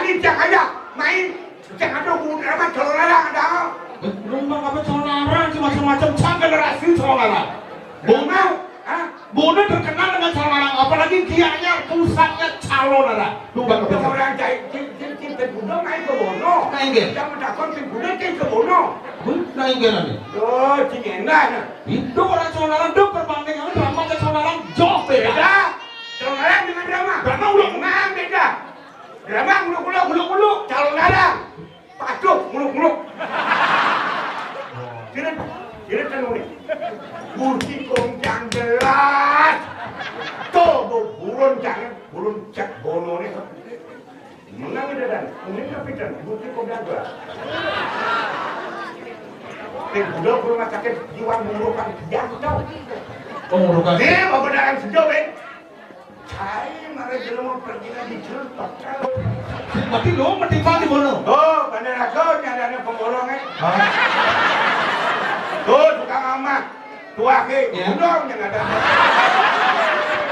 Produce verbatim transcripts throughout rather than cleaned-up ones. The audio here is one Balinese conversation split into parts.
Cang aja, main. Cang ada buku drama Calonarang ada. Eh, lu mah apa Calonarang sih, macam-macam, cang generasi Calonarang. Bono, hah? Bono terkenal dengan Calonarang, apalagi Gianyar pusatnya Calonarang. Lu mah apa? Orang cai, cai, cai, cai, Bono main ke Bono. Nah, inggih. Yang menakon si Bono, cai ke Bono. Hmm, nah, inggih, nah. Oh, cing enak, nah. Itu orang Calonarang, itu perbandingan drama Calonarang, jauh beda. Beda. Calonarang dengan drama. Drama udah. Memang beda. Drama muluk-muluk. Muluk-muluk. Calonarang. Paduh, muluk-muluk. Kira, kira kan ini. Kursi kongcang jelas. Tuh, bu-, burun jangan, burun cek Bono nih. Menang udah dan, mungkin kapitan, kursi kongcang jelas. Tim budak rumah sakit jiwa ngurukan jatuh. Oh, ngurukan. Dia mau beneran sejauh, eh. Cai, mara jelema pergi lagi celutak. Berarti lu menimbal di mana? Oh, bandar aku nyadana pemborong, eh. Hah? Tuh, tukang amat. Tuah, eh. Ya. Gunung yang ada.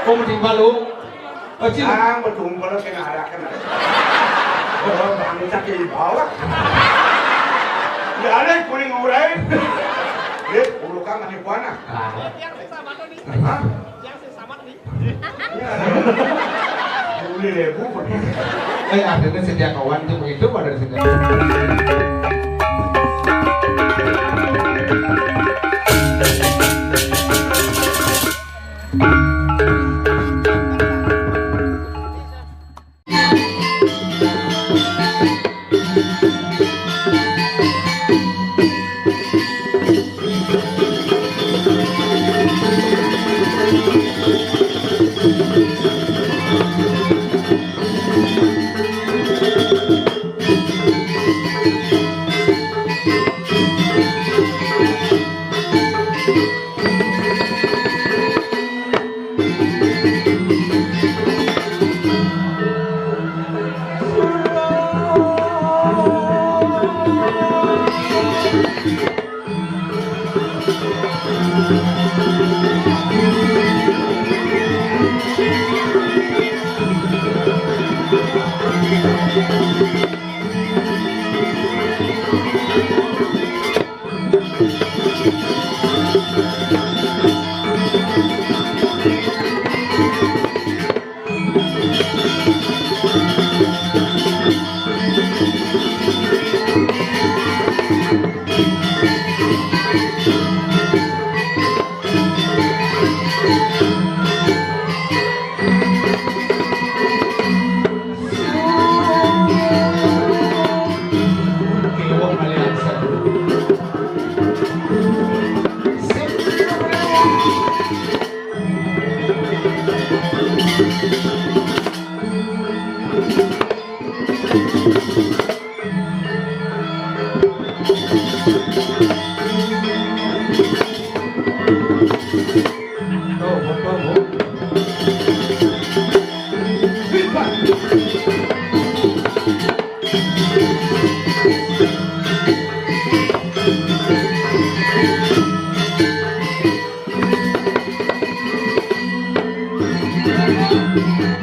Oh, menimbal lu. Oh, cil. Ah, betumpel kena harakan. Oh, bangsa di bawah. Ya, ada kuning urai. Eh, ulukan mani kuana. Ah. Hah? Boleh lebu. Eh, artinya sedia kawan tuh begitu pada sedia.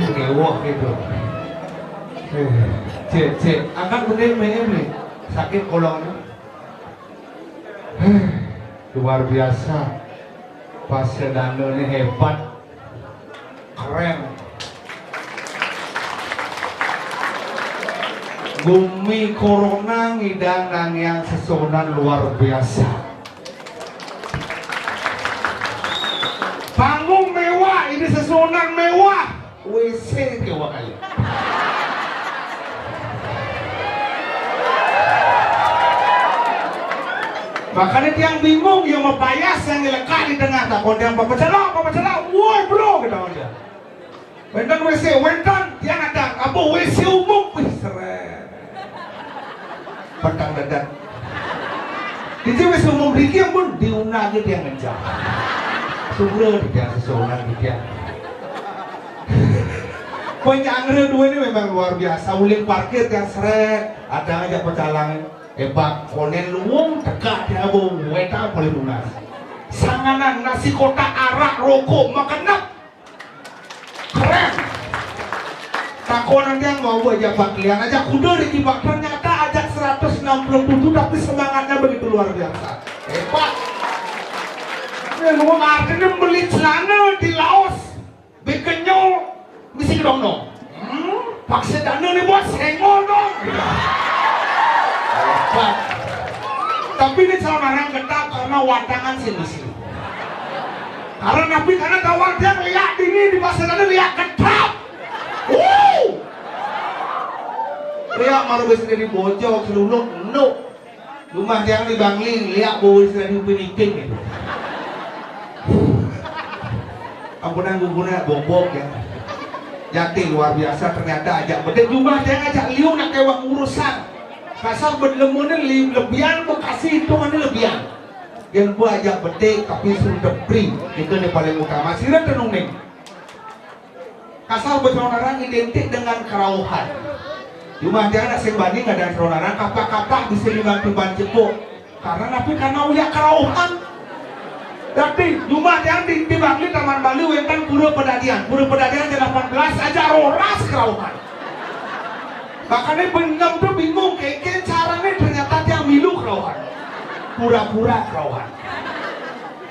Oke, wah gitu. Eh, cek, cek. Angkat bendera, Mei, Mei. Sakit kolongnya. Eh, luar biasa. Pas sedana ini hebat. Keren. Gumi Corona ngidang nangiang sesuunan luar biasa. Panggung mewah, ini sesuunan mewah. W C kewak aja. Makanya tiang bingung, yang mapayas yang lekat di tengah, tak kau yang papacelok, papacelok, woi bro, kita aja. Wénten W C, wénten, tiang ada, apa W C umum, wih, seret. Petang dadak. Di W C umum di tiang pun diundangi tiang ngencang. Sugra di tiang sesuunan di tiang. Panyanggra dua ini memang luar biasa. Uling parkir tiang seret, ada aja pecalang. Hebat, konen luung, tegak tiang bau, wénten paling lunas. Sanganan, nasi kotak, arak, rokok, makenep. Keren. Takonan tiang mau aja paklian aja kuda di kibak, ternyata ajak seratus enam puluh tujuh tapi semangatnya begitu luar biasa. Hebat. Ini ngomong artinya beli celana di Laos. Bikenyol misi gedong dong. Hmm, paksa dana nih bos, hengol dong. Hebat. Tapi ini calon orang getap karena watangan sih misi. Karena tapi karena tawar dia ngeliat ini di pasar dana lihat getap. Wuh. Lihat malu sendiri bojok seluluk nuk. Rumah tiang di Bangli, lihat bau istilah di Upin Ipin gitu. Ampunan guguna bobok ya. Jati luar biasa ternyata ajak betik rumah tiang ajak liu nak kewak urusan. Pasal berlemunan li-, lebihan bekasi hitungannya lebihan. Yang gua ajak betik tapi suruh depri. Itu yang paling utama. Sira tenung nih. Kasar besaudara identik dengan kerauhan. Cuma dia anak sing banding ada saudara kapah-kapah bisa dibantu bantu kok. Karena tapi karena uyak kerauhan. Tapi cuma dia di, di Bangli Taman Bali wénten pura pedadian. Pura pedadian ada delapan belas aja roras kerauhan. Makanya benem tuh bingung kayak caranya ternyata dia milu kerauhan. Pura-pura kerauhan.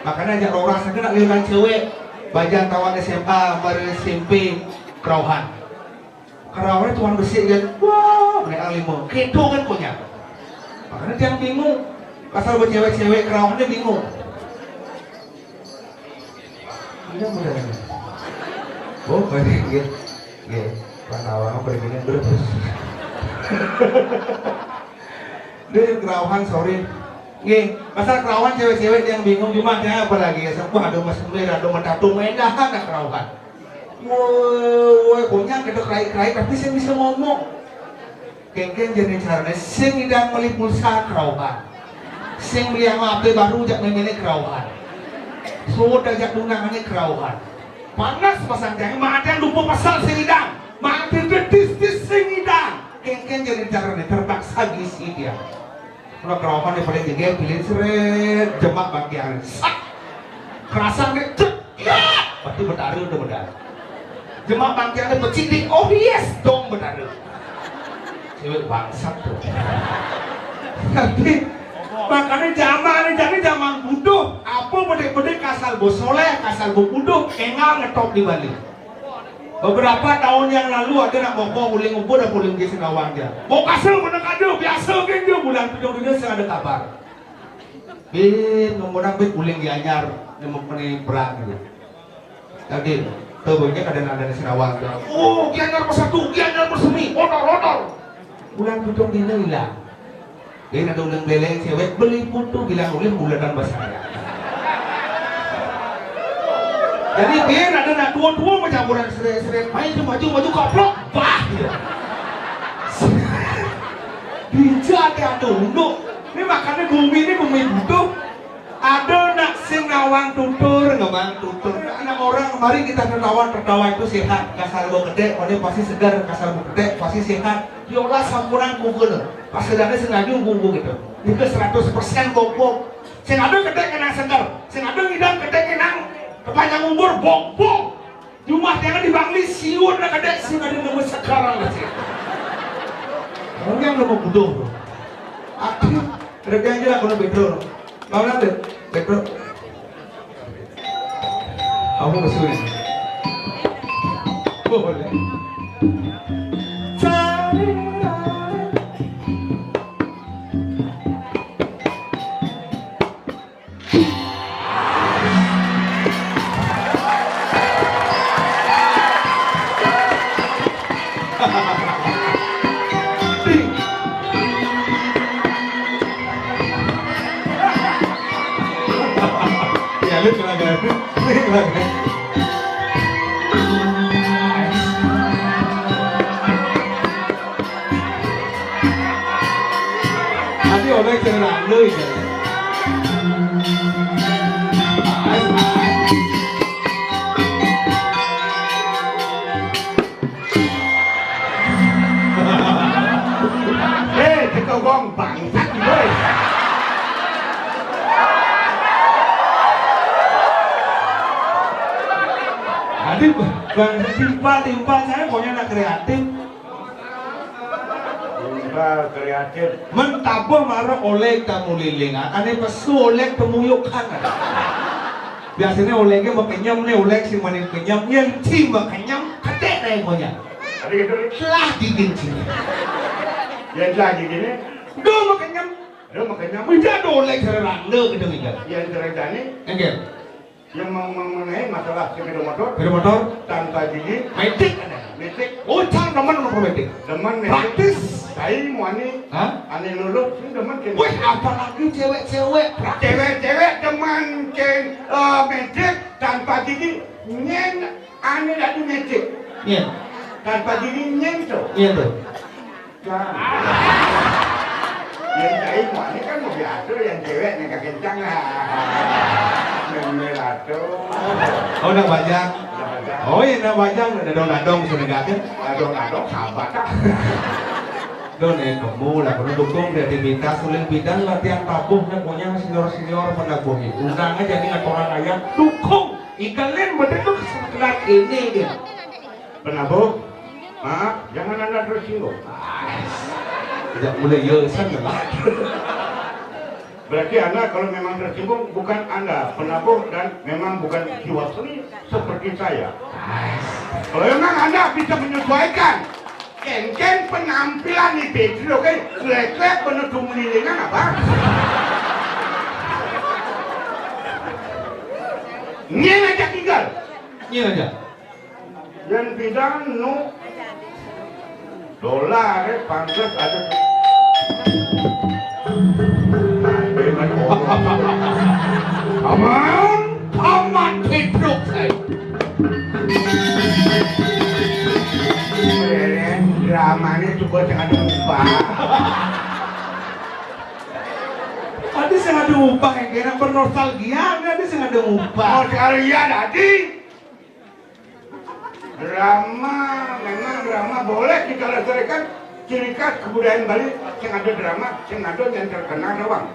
Makanya ajak roras aja nak liuran cewek. Bajang tawan S M A, baru S M P, kerauhan. Kerauhannya tuan besi kan, wah, mereka lima. Kedo kan punya. Makanya dia bingung. Pasal bercewek-cewek, kerauhannya bingung. Iya, benar. Oh, banyak ya. Ya, Pak Nawang apa ini terus. Dia kerauhan, sorry. Nggih, pasal kerauhan cewek-cewek yang bingung cuma dia apa lagi ya, wah ada mas mir, ada mentato main dah anak kerauhan. Woi, woi, pokoknya kita kerai-kerai tapi saya bisa ngomong. Kengkeng jadi caranya, sing idang beli pulsa kerauhan. Sing beli yang H P baru jak memilih kerauhan. Sudah jak tunangannya kerauhan. Panas pasang tiang, mati yang lupa pasal sing idang. Mati betis-tis sing idang. Kengkeng jadi caranya, terpaksa gisi dia. Kalau kerauhan yang paling tinggi pilih seret jemak bangkiang. Sak. Kerasa nih cek. Ya. Pasti bertaruh tuh benar. Jemak bangkiang pecik di oh yes dong bertaruh. Cewek bangsat tuh. Tapi makanya zaman ini jadi zaman bodoh. Apa bedik-bedik kasal bos soleh, kasal bos bodoh, engal ngetop di Bali. Beberapa tahun yang lalu ada nak bokok uling ubur apa uling di Singawang dia. Bokase mana kada biasa kan dia bulan tujuh dia sing ada kabar. Bin ngomong bin uling Gianyar yang mempunyai perang gitu. Jadi tuh bengke ada nada di Singawang dia. Oh Gianyar bersatu, Gianyar bersemi, odor odor. Bulan tujuh dia hilang. Dia ada ulang beleng cewek beli putu bilang ulang bulanan basaya. Jadi dia ada nak dua-dua macam orang seret-seret main tu maju maju kaplok bah dia. Bija dia ada unduk. Ini makanya bumi ini bumi butuh. Ada nak sing nawang tutur, ngembang tutur. Anak orang kemarin kita tertawa tertawa itu sehat. Kasar gua gede, pasti segar. Kasar gua gede, pasti sehat. Diolah sampuran kugel. Pas sedangnya sengaja gunggu gitu. Itu seratus persen goblok. Sing ada ketek kena sengker, sing ada ngidang ketek kenang kepanjang umur bong bong. Jumah jangan di Bangli siun nak ketek sing ada nama sekarang aja. Orang yang nama bodoh bro. Aku kerja aja lah kalau betul. Kau nanti betul. Kamu bersuri. Boleh. Ya, lu kena gaya. Lu kena gaya. Tapi orang cerita lu itu. Eh, kita gong bangsat gue. Aduh. Timpal-timpal saya pokoknya nak kreatif. Timpal kreatif. Men tabuh mara oleg tamu lilingan, ane pesu oleg temuyukan. Biasanya olegnya makenyem nih, oleg sing mani kenyem, ya ci makenyem, kedek deh pokoknya. Ada gitu nih. Telah digin sini. Ya telah digin nih. Duh makenyem. Duh makenyem. Bisa ada oleg serang deh gitu gitu. Ya ceritanya. Enggak. Yang mau mengenai masalah sepeda motor, sepeda motor tanpa gigi, metik ada. Metik. Oh, cang demen nomor metik. Demen metik. Praktis. Saya mau ani, hah? Ani lulus, ini demen kene. Wih, apalagi cewek-cewek praktis. Cewek-cewek demen ken eh, metik tanpa gigi, nyen ani dadi metik. Iya. Tanpa gigi nyen tuh. Iya tuh. Nah. Yang cai muani kan mau diatur, yang cewek nih kencang lah. Yang merah tuh. Oh, nak bajang. Udah bajang. Oh, iya, nak bajang. Ada dong-dong, sudah gak ada. Ada dong-dong, sahabat ah. Don, eh, kamu lah, perlu dukung kreativitas, ulin bidan latihan tabuh, nih, punya senior-senior penabuh nih. Undang aja nih, ngatur orang ayam, dukung. Ikalin, bener tuh, sekedar ini dia. Penabuh, maaf, jangan Anda tersinggung. Tidak mulai ya, saya lah. Berarti Anda kalau memang tersinggung, bukan Anda penabuh dan memang bukan jiwa seni seperti saya. Kalau memang Anda bisa menyesuaikan, kengkeng penampilan di Pedro, oke, lek-lek penuh kelilingan apa? Ini aja tinggal. Ini aja. Yang bidan nu dolar, eh, pantes ada. Aman, aman hidup saya. Dramanya juga jangan lupa. Tadi saya ada upah yang kena bernostalgia, tadi saya ada upah. Nostalgia tadi. Drama, memang drama boleh kita lestarikan, ciri khas kebudayaan Bali, sing ada drama, sing ada yang terkenal doang.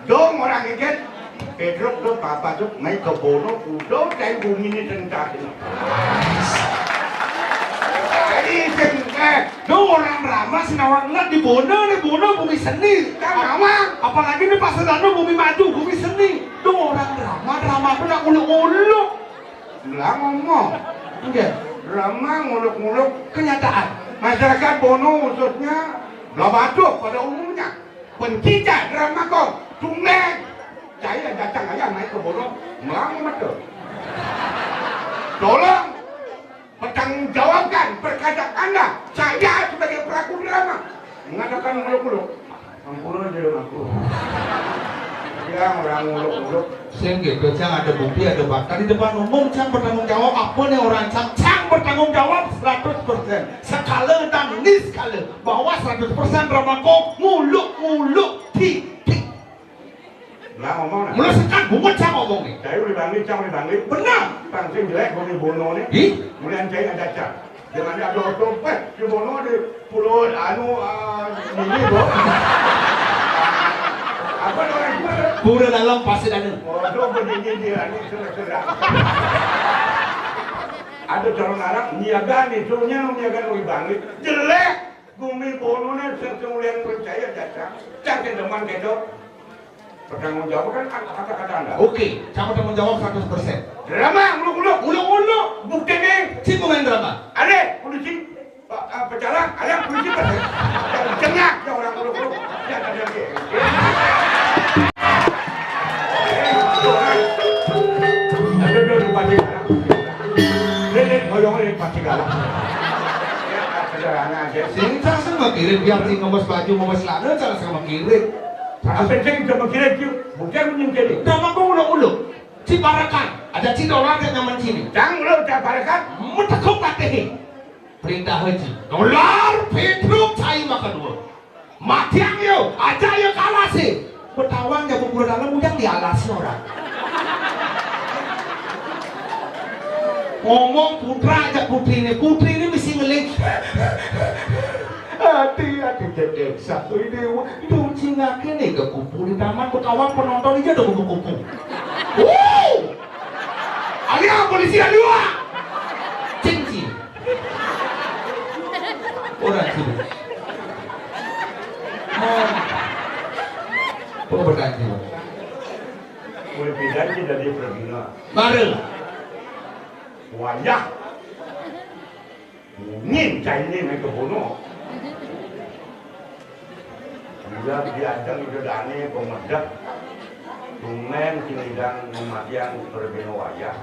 Dong orang inget, Pedro do papa do mai ke Bono, udah dari bumi ini tentang ini. Jadi sing eh, dong orang drama sing awak ngeliat di Bono nih, Bono bumi seni. Kan awak. Apalagi nih pas sedang bumi maju, bumi seni. Dong orang drama, drama pun nak uluk-uluk. Lah ngomong. Enggak. Drama nguluk-nguluk kenyataan. Masyarakat Bono khususnya belah Baduh pada umumnya. Pencicak drama kau. Tumben. Saya datang aja naik ke Bono. Melang mata. Tolong pertanggungjawabkan perkataan Anda. Saya sebagai pelaku drama mengatakan nguluk-nguluk. Ampun aja dong aku. Yang orang nguluk-nguluk. Sing gitu, cang ada bukti, ada fakta di depan umum, cang bertanggung jawab apa nih orang cang, cang bertanggung jawab seratus persen. Sekala dan niskala bahwa seratus persen drama kok nguluk-nguluk titik. Lah ngomong nah. Mula sekat bungut cang ngomong nih. Saya udah bangli, cang udah bangli. Benar. Pancing jelek, gue bono nih. Ih? Mulian cai ada cang. Jangan ada otopet, di Bono di Pulau anu, ah, ini, Bro. Apa namanya? Pura Dalam Pasir Anu. Waduh, begini dia, ini sudah-sudah. Ada calon Arab, niaga nih, suruhnya niaga lebih bangkit. Jelek, bumi Bono nih, sesulian percaya, jajah. Cang demen gitu. Pertanggungjawabkan kata-kata Anda. Oke, cang bertanggung jawab seratus persen. Drama, uluk-uluk, uluk-uluk, bukti nih. Cing main drama. Ada, polisi, pa- eh, pecalang, ada polisi pas. Cengak ya orang uluk-uluk. Ya, ada dia. Aduh, aduh, aduh, pasti galak. Lihat, lihat, goyong, lihat, pasti galak. Ya, sederhana aja. Sing cang sing mikirin, biar sing ngomos baju, ngomos celana, cang sing mikirin. Apa sing cuma kira itu? Bukan menyingkiri. Drama kok uluk-uluk. Ci parekan, ada ci dolar kan nyaman sini. Cang lu cak parekan? Metekuk latihin. Perintah haji. Dolar, Pedro, cai makan dua. Matiang yo, aja yo kalah sih. Betahuan ya bubur dalam ujang di alas orang. Ngomong putra aja putri ini, putri ini mesti ngeling. Ati, ati, dedek, satu ini, dong cingake nih ke kupu di taman, ketawa penonton aja ada kupu-kupu. Wuh! Alia, polisi, alia! Cing, Apa berjanji? Kuwi pidan ki dadi pragina. Bareng. Wayah. Mungkin caine mek kebono. Iya diajeng Ida Dane pemedek. Tumen sing idang mematian pragina wayah.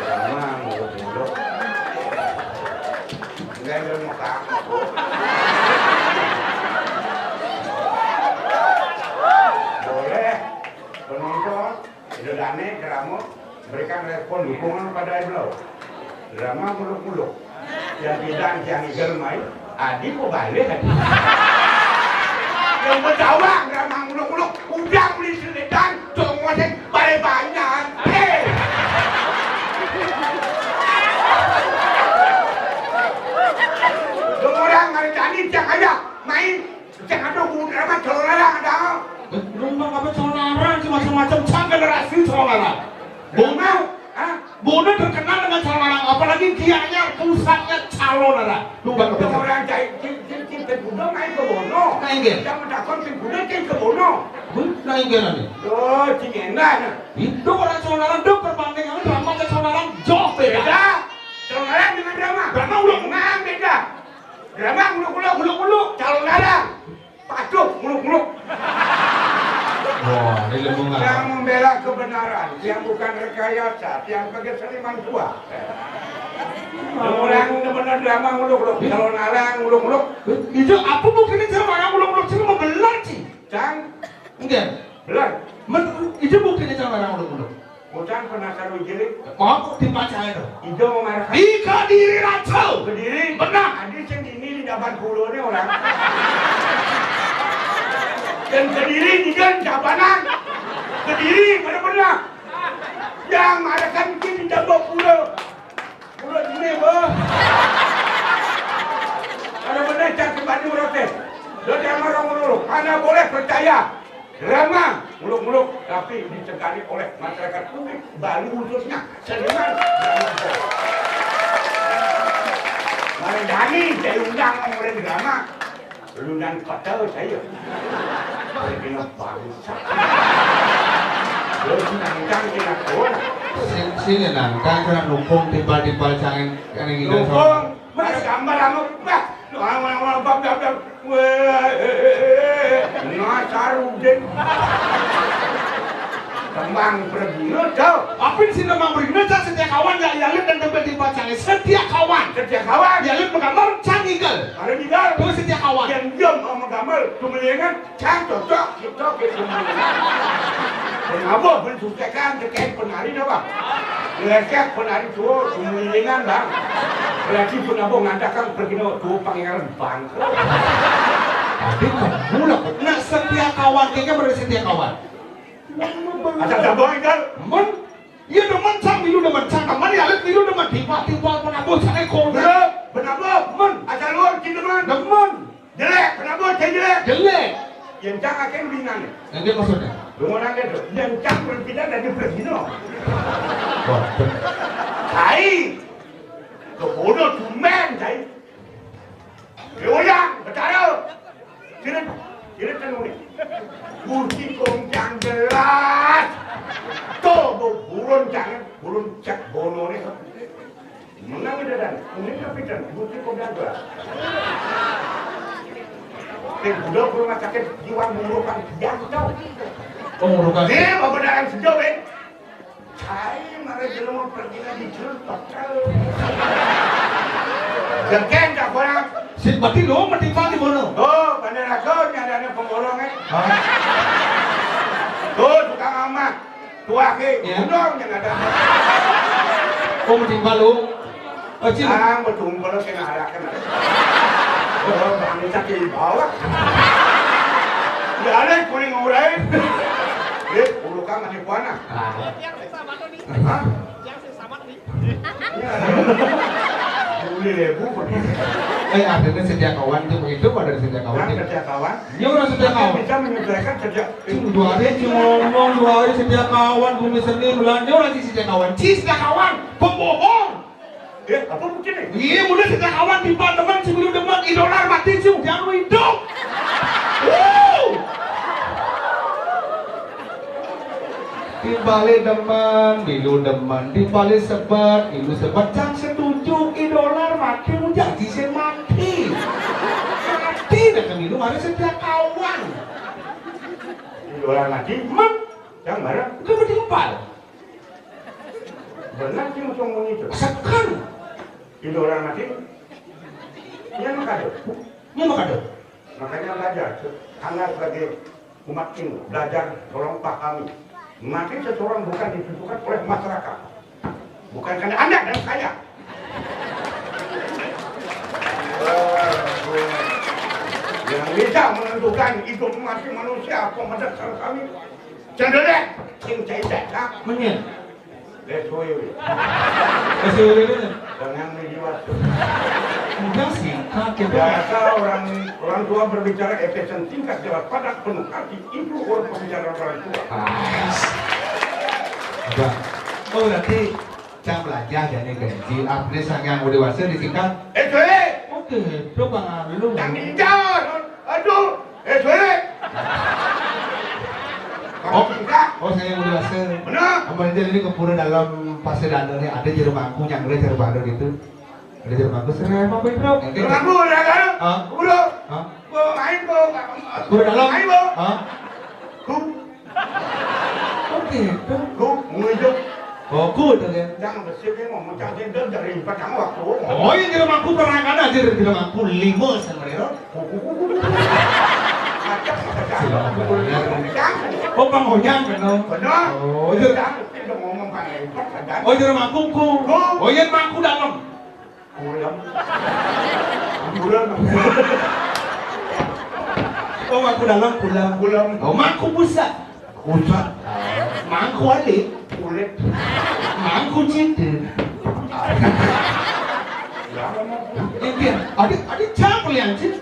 Drama muluk-muluk. Enggak ada mau kaku. Boleh. Penonton, Ida Dane, Keramo, berikan respon dukungan pada Iblau. Drama muluk-muluk. Yang tidak, yang igel main, adi kok balik adi. Yang berjawab drama muluk-muluk, udah beli seledan, cowok sing balik banyak. Hei. Dong orang ngarejani tiang aja, main. Cek ado guru drama calon larang ada. Lomba apa calon larang sih, macam-macam, cang generasi calon larang. Bona, hah? Bona terkenal dengan calon larang, apalagi dianya pusatnya calon larang. Lomba apa? Orang cai cai cai cai kuda main ke Bono. Nah, inggih. Kita mentakon cai kuda cai ke Bono. Hmm, nah, inggih, nah, inggih. Oh, cing endah, nah. Itu orang calon larang, dok, perbandingan drama ke calon larang, jauh beda. Beda. Calon larang dengan drama. Drama udah memang beda. Drama muluk-muluk, muluk-muluk, calon larang. Patuh, muluk-muluk. Wah, ini lembungan. Yang membela kebenaran, yang bukan rekayasa, yang sebagai seniman tua. Orang benar drama muluk-muluk, calon larang muluk-muluk. Itu apa buktine calon larang muluk-muluk? Sing membelar, Ci. Cang. Enggak. Belar. Men, itu buktine calon larang muluk-muluk. Bocah penasaran jilid. Mau kok dipacai to? Ijo mau marah. Di Kediri, Raja. Kediri. Benar. Adi sing dini di daban pulo ni orang. Dan Kediri di dan Jabanan. Kediri benar-benar. Yang marahkan mungkin di daban pulo. Pulo ini, boh. Ada benar cak kembali protes. Lo jangan orang menurut. Mana boleh percaya. Drama muluk-muluk, tapi dicegani oleh masyarakat publik Bali khususnya seniman drama. Mari Dani, saya undang orang drama. Lu dan kata saya. Saya kena bangsa. Lu nangkang kena kau. Sing, sing nangkang kena nukung timpal-timpal cangen kena gila. Nukung. Mas gambar anu, bah, anu, anu, anu, bab, bab, bab. Weh, Nasarudin. Tembang pragina, Cok. Apin sih tembang pragina, Cok, Setia Kawan, ya, ya, dan tempat di pacangnya. Setia Kawan. Setia Kawan. Ya, lu menggambar, cang igel. Ada igel. Tuh Setia Kawan. Yang diam sama gambar, tuh melihat kan. Cang cocok, cocok, gitu. Pengabuh, ben sutekan, tekek penari dah, Bang. Lekek penari tua, kelilingan, Bang. Berarti pengabuh ngadakan pergi no, tua pangeran bangkrut. Tapi kamu lah, nak Setia Kawan, kayaknya bener Setia Kawan. Asal cabang, kan? Men, iya demen, cang milu demen, cang demen, ya, alit milu demen, tiba-tiba pengabuh, cang ekor. Bener, pengabuh. Men. Asal luar, cing demen. Demen. Jelek, kenapa saya jelek? Jelek. Yang cang akan binan. Nanti maksudnya? Lu mau nanya tuh, yang cang berpindah dari Presino. Wah, cai. Kebono tumben, cai. Goyang, betara. Kira, kira tenung nih. Kursi kongcang jelas. Tuh, bu-, burun jangan, burun cek bono nih. Menang ida dan, kuning kapitan, buti kok gagal. Teh budak rumah sakit jiwa mengurukan jantau. Oh, mengurukan. Dia babenaran sejauh, eh. Cai, mara jelema pergi lagi jul, bakal. Deken tak orang. Si berarti lu mati pagi bono. Oh, bandar aku nyadanya pemborong, eh. Hah? Tuh, tukang amat. Tua ke, ya. Gunung yang ada. Oh, mending balu. Oh, cing. Ah, betul, kalau kena harakan. Oh, bangsa ke bawah. Ya, ada kuning urai. Eh, urukan masih kuana. Ah. Hah? Boleh lebu, boleh. Eh, artinya Setia Kawan itu begitu, ada Setia Kawan. Nah, itu. Setia Kawan. Dia orang Setia Kawan. Bisa menyesuaikan kerja. Cing, dua hari cing ngomong, dua hari Setia Kawan, Bumi Seni, Belanja, orang cing Setia Kawan. Cing Setia Kawan, pembohong. Eh, apa mungkin nih? Iya, udah Setia Kawan, di depan teman, cing dulu demen, idola mati, cing, jangan lu hidup. Wuh. Timbale demen, milu demen, timbale sebet, milu sebet, cang setuju, I Dolar mati, mun janji sing mati. Mati dah kemilu, harus setia kawan. I Dolar mati, mat, cang bareng, udah bertimpal. Benar sih, musuh muni itu. Sekan. I Dolar mati, iya mah kado. Iya mah kado. Makanya belajar, Anda sebagai umat ini, belajar, tolong pahami. Mati seseorang bukan ditentukan oleh masyarakat. Bukan karena Anda dan saya. Yang bisa menentukan hidup mati manusia, apa mendasar kami? Cenderung, sing cai cai, Kak. Menyen. S W W. S W W itu. Jangan dijiwat. Enggak sih, Kak, kita Biasa orang, orang tua berbicara efisien, singkat, jelas, padat, penuh arti. Itu orang pembicaraan orang tua. Ais. Udah. Oh, berarti cang belajar jadi ganjil. Abdi sangang udah dewasa ditinggal. Eh, Dek! Oke, itu pengaruh. Yang ninja! Aduh! Eh, Dek! Oh, oh, saya udah dewasa. Benar. Kemarin jadi ke pura dalam pasir dalam nih, ada jero mangku nyangre jero baru gitu. Ada jero mangku, sering apa, Bro? Jero mangku, udah kan? Hah? Udah. Hah? Gua main, gua. Pura dalam? Main, gua. Hah? Gua Oh gitu. Ku, ngujung. Oh, ku itu ya. Jangan bersih, dia ngomong, jangan dia dari empat kamu waktu. Oh, iya, di rumahku pernah kan aja, di rumahku lima sama dia. Macam macam. Silakan. Oh, Bang Ojang kenal. Benar. Oh, iya. Jangan dia ngomong pakai empat, kan? Oh, di rumahku ku. Ku. Oh, iya, rumahku dalam. Kulem. Kulem. Oh, aku dalam kulem. Kulem. Oh, mangku pusat. Pusat. Mangku alit. Kulit. Mangku cinta. Iya, ada, ada campur yang cinta.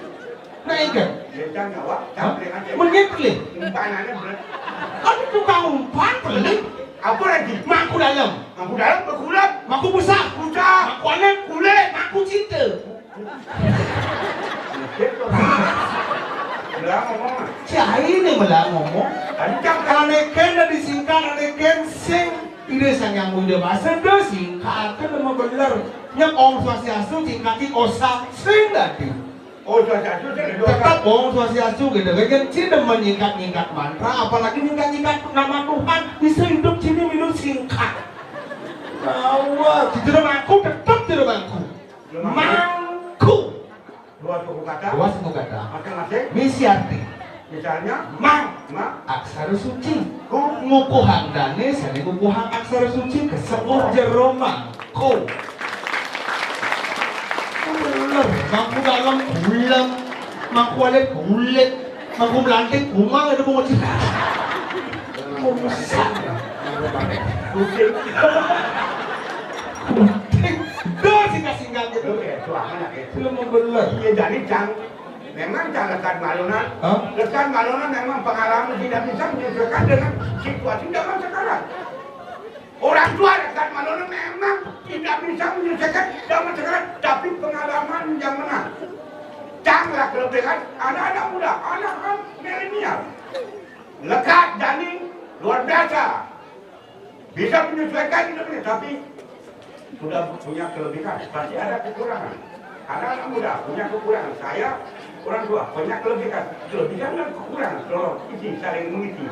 Nah, ingat. Dia jangan awak, Hah? Campur yang cinta. Menit, Lih. Umpanannya berat. Ada tukang umpan, Lih. Apa lagi? Mangku dalam. Mangku dalam, berkurang. Mangku besar. Besar. Mangku anak. Kulit. Mangku cinta. Gitu. Bilang ngomong. Cai ni malah ngomong. Tadi kan Aneken dah disingkat, aneken sing. Ida sang yang muda masa dah singkat, kan nama benar. Nyap Om Swastiastu, singkat si Osang sing tadi. Oh, Swastiastu, saya doa. Tetap Om Swastiastu gitu kan. Kan cina menyingkat-nyingkat mantra, apalagi nyingkat-nyingkat nama Tuhan, bisa hidup cina minum singkat. Tawa, di dalam aku, tetap di dalam aku. Mangku. Dua suku kata. Dua suku kata. Masing-masing. Misi arti. Misalnya, Mang. Ma. Aksara suci. Ku. Ngukuhang dane, sane ngukuhang aksara suci, kesebut jero mangku. Bener, mangku dalam bulan, mangku alit bulit, mangku melantik bunga, ada bunga cinta. Rusak. Kucing. Kucing. Dah singkat-singkat gitu. Oke, suaranya gitu. Belum membelah. Iya, jadi cang. Memang cang lekat malunan. Hah? Lekat malunan memang pengalaman tidak bisa menyesuaikan dengan situasi zaman sekarang. Orang tua lekat malunan memang tidak bisa menyesuaikan zaman sekarang, tapi pengalaman yang menang. Cang lah kelebihan anak-anak muda, anak-anak milenial. Lekat dan luar biasa. Bisa menyesuaikan hidupnya, tapi sudah punya kelebihan, pasti ada kekurangan. Anak-anak muda punya kekurangan. Saya orang tua punya kelebihan, kelebihan dan kekurangan. Tolong isi, saling mengisi.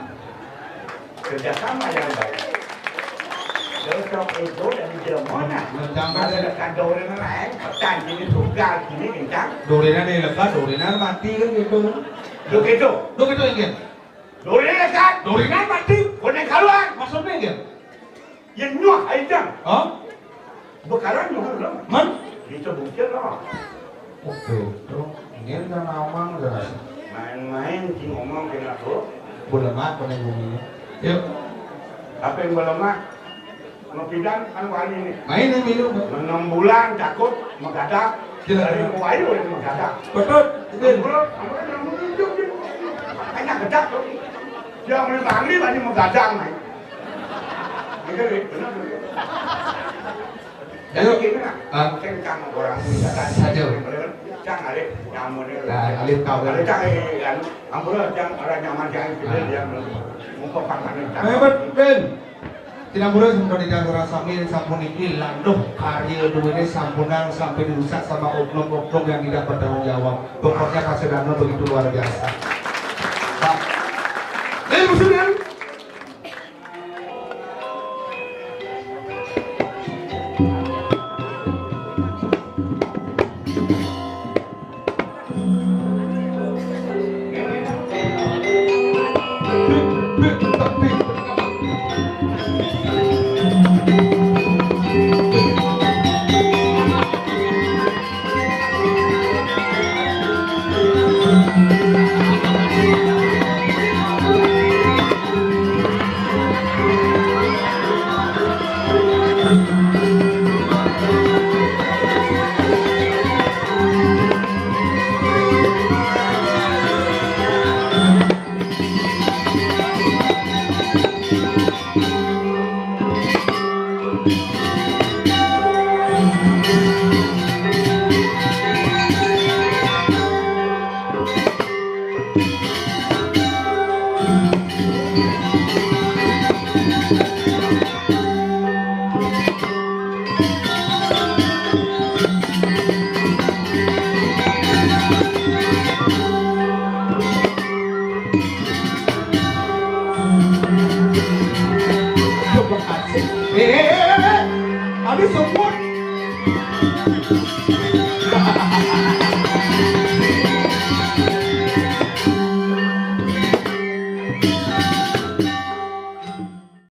Kerjasama yang baik. Kalau sok ego dan jelemona, Mentang ada ada dekat doren lain, petan sini, tugas sini, kencang. Dorenan yang lekat, dorenan mati kan gitu. Lo gitu. Lo gitu, Inggil. Dorenan kan? Dorenan mati. Konek kaluan. Maksudnya, Inggil? Ya nyuah aja. Hah? Bekalan nyuah dulu. Man? Bisa bukti lah. Oke, terus ini kan ngomong jelas. Main-main sih ngomong kena tuh. Boleh mat, boleh bumi. Yuk. Apa yang boleh mat? Ngopidan kan wali nih. Main yang milu. Enam bulan cakep, magadak. Jelas. Dari wali udah magadak. Betul. Itu. Enam bulan, enam bulan, enam bulan, enam bulan. Makanya gedak tuh. Dia mulai bangli, bani magadak, main. Gitu, benar, benar. Ayo. Gimana? Ah. Kencang orang. Saja. Cang, alit, nyamun, eh. Nah, alit kau, kan? Alit, cang, eh, anu, ampura, cang, orang nyaman, cang, kita, ah, dia, muka pakan, cang. Hebat, Ben. Tidak boleh semoga di dalam sami sampun iki landuh karya duwene sampunang sampai dirusak sama oknum-oknum yang tidak bertanggung jawab. Pokoknya Pak Sudarno begitu luar biasa. Pak, eh, Pak Sudarno. Coba kasih. Eh, eh, eh, eh, eh. Habis semua.